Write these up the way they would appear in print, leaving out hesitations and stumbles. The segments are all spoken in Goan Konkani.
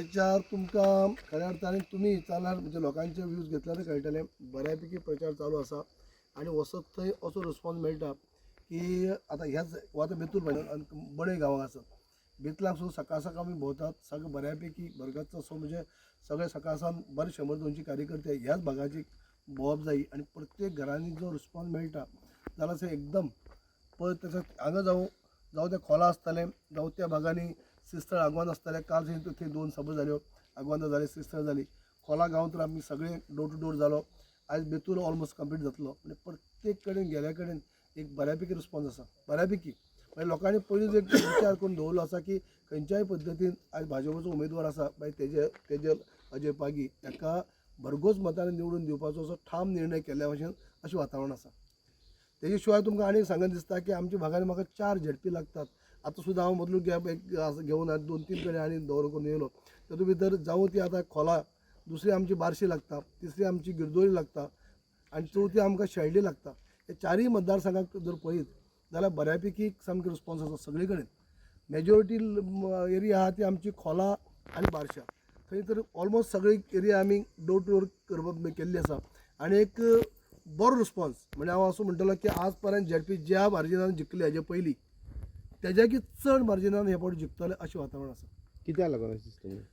प्रचार तुमकां खऱ्या अर्थान तुमी विचारल्यार म्हणजे लोकांचे व्यूज घेतल्यार कळटलें, बऱ्यापैकी प्रचार चालू आसा आनी वचत थंय असो रिस्पॉन्स मेळटा की आतां ह्याच आतां बेतूल आनी बडय गांवांक आसात, बेतलाक सुद्दां सकाळ सकाळ आमी भोंवतात, सगळें बऱ्यापैकी भरगच्च असो म्हणजे सगळे सकाळ सावन बरे 100-200 कार्यकर्ते ह्याच भागाची भोंवप जायी आनी प्रत्येक घरांनी जो रिस्पॉन्स मेळटा जाल्यार थंय एकदम पळय तशें हांगा जावं जावं तें खोला आसतलें, जावं त्या भागांनी श्रीस्थळ आगवान आसतलें. काल थंय थंय 2 सभा जाल्यो, आगवांदा जाली, श्रीस्थळ जाली, खोला गांव तर आमी सगळे डोर टू डोर जालो. आयज बेतूल ऑलमोस्ट कंप्लीट जातलो. म्हणजे प्रत्येक कडेन गेल्या कडेन एक बऱ्यापैकी रिस्पॉन्स आसा, बऱ्यापैकी. म्हणजे लोकांनी पयलींच एक विचार करून दवरलो आसा की खंयच्याय पद्दतीन आयज भाजपाचो उमेदवार आसा बाय तेजे तेजल अजय पागी ताका भरघोस मतांनी निवडून दिवपाचो असो ठाम निर्णय केल्ल्या भशेन अशें वातावरण आसा. तेजे शिवाय तुमकां आनी सांगन दिसता की आमच्या भागांनी म्हाका 4 झेडपी लागतात. आतां सुद्दां हांव मदलो गॅप एक घेवन 2-3 कडेन आनी दौरो करून येयलो. तातूंत भितर जावं ती आतां खोला, दुसरी आमची बारशी लागता, तिसरी आमची गिरदोरी लागता आनी चवथी आमकां शेल्डी लागता. हे चारूय मतदारसंघाक जर पळयत जाल्यार बऱ्यापैकी सामकी रिस्पॉन्स आसा सगळे कडेन. मेजॉरिटी एरिया आहा ती आमची खोला आनी बारशा, थंय तर ऑलमोस्ट सगळी एरिया आमी डोर टू डोर करपाक केल्ली आसा आनी एक बरो रिस्पॉन्स. म्हणजे हांव असो म्हणटलो की आज पर्यंत झेडपी ज्या मार्जिनान जिखली हाजे पयलीं तेज्याकी चड मार्जिनान हे फावटी जिखतले अशें वातावरण आसा. कित्याक लागून अशें दिसता तुमकां?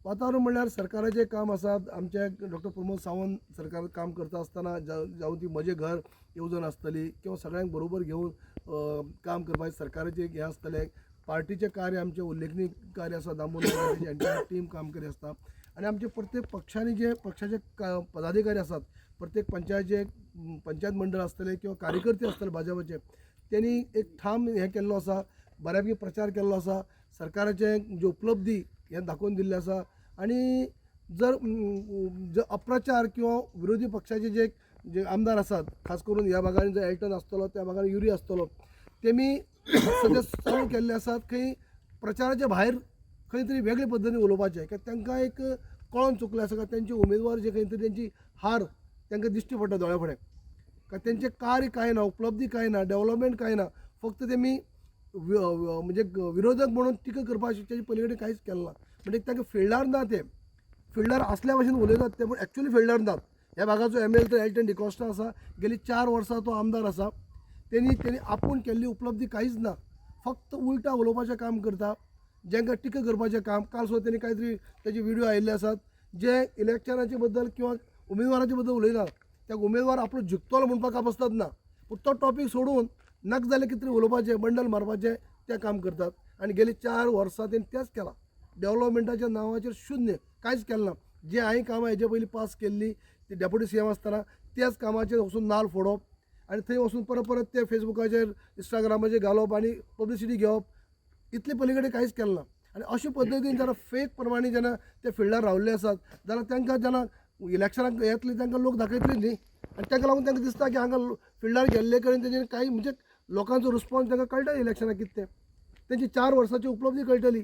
वातावरण म्हणल्यार सरकाराचें काम आसा. आमचे डॉक्टर प्रमोद सावंत सरकार काम करता आसतना जावं ती म्हजें घर येवजण आसतली किंवा सगळ्यांक बरोबर घेवन काम करपाचें सरकाराचें एक हें आसतलें. पार्टीचें कार्य आमचें उल्लेखनीय कार्य आसा, दामोदर तेजी एंटायर टीम काम करीत आसता आनी आमचे प्रत्येक पक्षांनी जे पक्षाचे पदाधिकारी आसात, प्रत्येक पंचायत पंचायत मंडळ आसतले किंवा कार्यकर्ते आसतले भाजपाचे, त्यांनी एक ठाम हें केल्लो आसा, बऱ्यापैकी प्रचार केल्लो आसा, सरकाराचें ज्यो उपलब्धी हें दाखोवन दिल्लें आसा. आनी जर जर अप्रचार किंवा विरोधी पक्षाचे जे जे आमदार आसात, खास करून ह्या भागांनी जो एल्टन आसतलो, त्या भागांनी युरी आसतलो, तेमी सद्या चालू केल्ले आसात खंय प्रचाराच्या भायर खंय तरी वेगळे पद्दतीन उलोवपाचें, कित्याक तांकां एक कळोन चुकलें आसा काय तेंचे उमेदवार जे खंय तरी तेंची हार तांकां दिश्टी पडटा दोळ्या फुडें, काय तेंचें कार्य कांय ना, उपलब्धी कांय ना, डेवलपमेंट कांय ना, फक्त तेमी म्हणजे विरोधक म्हणून टिका करपाक तेजे पली कडेन कांयच केलें ना. म्हणजे तांकां फिल्डार ना, ते फिल्डार आसल्या भशेन उलयतात ते, पूण एक्चुअली फिल्डार नात. ह्या भागाचो एम एल तर एल्टन डिकॉस्टा आसा, गेली 4 वर्सां तो आमदार आसा. तेणी तेणी आपूण केल्ली उपलब्धी कांयच ना, फक्त उल्टा उलोवपाचें काम करता, जांकां टिका करपाचें काम. काल सुद्दां तेणी कांय तरी तेजे व्हिडियो आयिल्ले आसात जे इलेक्शनाचे बद्दल किंवा उमेदवाराचे बद्दल उलयना, त्या उमेदवार आपलो जिखतलो म्हणपाक कापसतात ना, पूण तो टॉपीक सोडून नाका जाल्यार कितें तरी उलोवपाचें, बंडल मारपाचें तें काम करतात. आनी गेली 4 वर्सां तेणी तेंच केलां, डेवलपमेंटाच्या नांवाचेर शून्य, कांयच केलें ना. जे हांवें कामां हेजे पयलीं पास केल्ली ती डेप्युटी सी एम आसतना त्याच कामाचेर वचून नाल फोडप आनी थंय वचून परत परत ते फेसबुकाचेर इंस्टाग्रामाचेर घालप आनी पब्लिसिटी घेवप, इतले पली कडेन कांयच केलें ना. आनी अशे पद्दतीन जेन्ना फेक प्रमाणे जेन्ना ते फिल्डार रावल्ले आसात जाल्यार तांकां जेन्ना इलेक्शनाक येतले तांकां लोक दाखयतले न्ही, आनी ताका लागून तांकां दिसता की हांगा फिल्डार गेल्ले कडेन तेजेर कांय म्हणजे लोकांचो रिस्पॉन्स तांकां कळटा. इलेक्शनाक कितें तें तेंची 4 वर्सांची उपलब्धी कळटली.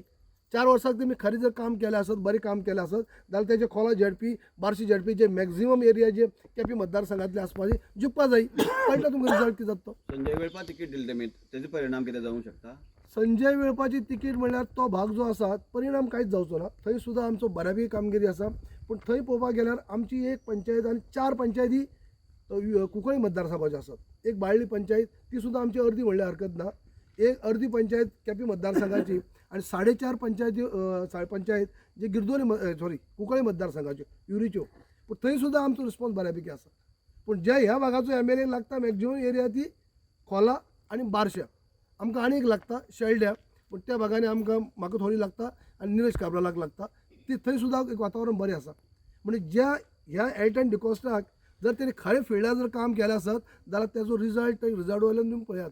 4 वर्साक तेमी खरें जर काम केलें आसत, बरें काम केलें आसत जाल्यार तेजे खोला झेडपी, बारशी झेडपी जे मॅक्झिमम एरिया जे केपी मतदारसंघातले आसपाचे जिखपा जाय. कळटा तुमकां रिजल्ट कितें जाता तो. संजय वेळपा तिकीट दिले तेमी, तेजो परिणाम कितें जावंक शकता? संजय वेळपाची तिकीट म्हणल्यार तो भाग जो आसा परिणाम कांयच जावचो ना. थंय सुद्दां आमचो बऱ्यापैकी कामगिरी आसा, पूण थंय पळोवपाक गेल्यार आमची 1 पंचायत आनी 4 पंचायती कुंकळी मतदारसंघाच्यो आसात. एक बाळ्ळी पंचायत ती सुद्दां आमची अर्दी म्हणल्यार हरकत ना, एक अर्दी पंचायत केपी मतदारसंघाची आनी 4.5 पंचायती पंचायत जे गिरदोली सॉरी कुंकळी मतदारसंघाच्यो युरीच्यो, पूण थंय सुद्दां आमचो रिस्पॉन्स बऱ्यापैकी आसा. पूण जे ह्या भागाचो एम एल ए लागता मॅक्झिमम एरिया ती खोला आनी बारश्या, आमकां आनी एक लागता शेल्ड्या, पूण त्या भागांनी आमकां म्हाका थोडी लागता आनी निलेश काब्रालाक लागता, ती थंय सुद्दां एक वातावरण बरें आसा. म्हणजे ज्या ह्या एल्टन डिकॉस्टाक जर तेणी खरें फिल्डार जर काम केलें आसत जाल्यार तेजो रिजल्ट रिजल्ट वयल्यान तुमी पळयात,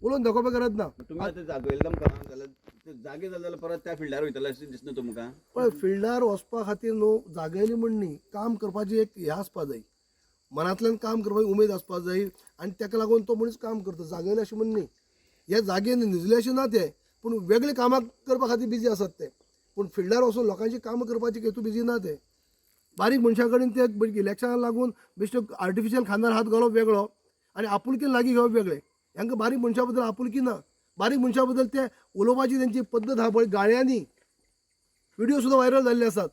उलोवन दाखोवपाक गरज ना. तुमी आतां जागयले तुमकां जाल्यार ते जागे जाले जाल्यार परत त्या फिल्डार वयतले अशें दिसना तुमकां? पळय फिल्डार वचपा खातीर न्हू जागयली म्हण न्ही, काम करपाची एक हें आसपा जाय, मनांतल्यान काम करपाची उमेद आसपा जाय आनी ताका लागून तो मनीस काम करता. जागयले अशें म्हण न्ही, हे जागे न्हिजले अशें ना ते, पूण वेगळे कामां करपा खातीर बिजी आसात ते, पूण फिल्डार वचून लोकांची कामां करपाची हेतू बिजी ना ते. बारीक मनशां कडेन ते इलेक्शनाक लागून बेश्टे आर्टिफिशियल खांदार हात घालप वेगळो आनी आपुलकी लागीं घेवप वेगळें. हांकां बारीक मनशां बद्दल आपुलकी ना, बारीक मनशां बद्दल ते उलोवपाची तेंची पद्दत आहा पळय, गाळयांनी व्हिडिओ सुद्दां व्हायरल जाल्ले आसात.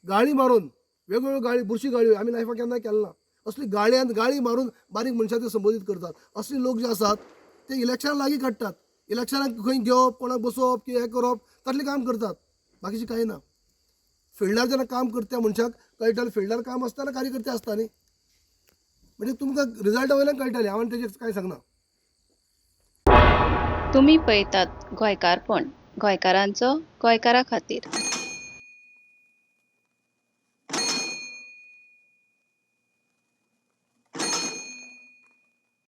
गाळी मारून, वेगवेगळ्यो गाळी, बुरशी गाळी आमी लायफाक केन्ना केल्ले ना असली गाळयान गाळी मारून बारीक मनशां ते संबोधीत करतात. असले लोक जे आसात ते इलेक्शनां लागीं काडटात, इलेक्शनाक खंय घेवप, कोणाक बसोवप की हें करप, तसलें काम करतात, बाकीचें कांय ना. फिल्डार जेन्ना काम करता त्या मनशाक कळटालें, फिल्डार काम आसतना कार्यकर्ते आसता न्ही, म्हणजे तुमकां रिजल्टा वयल्यान कळटालें. हांवें तेजेर कांय सांगना. तुमी पळयतात गोंयकारपण, गोंयकारांचो गोंयकारा खातीर.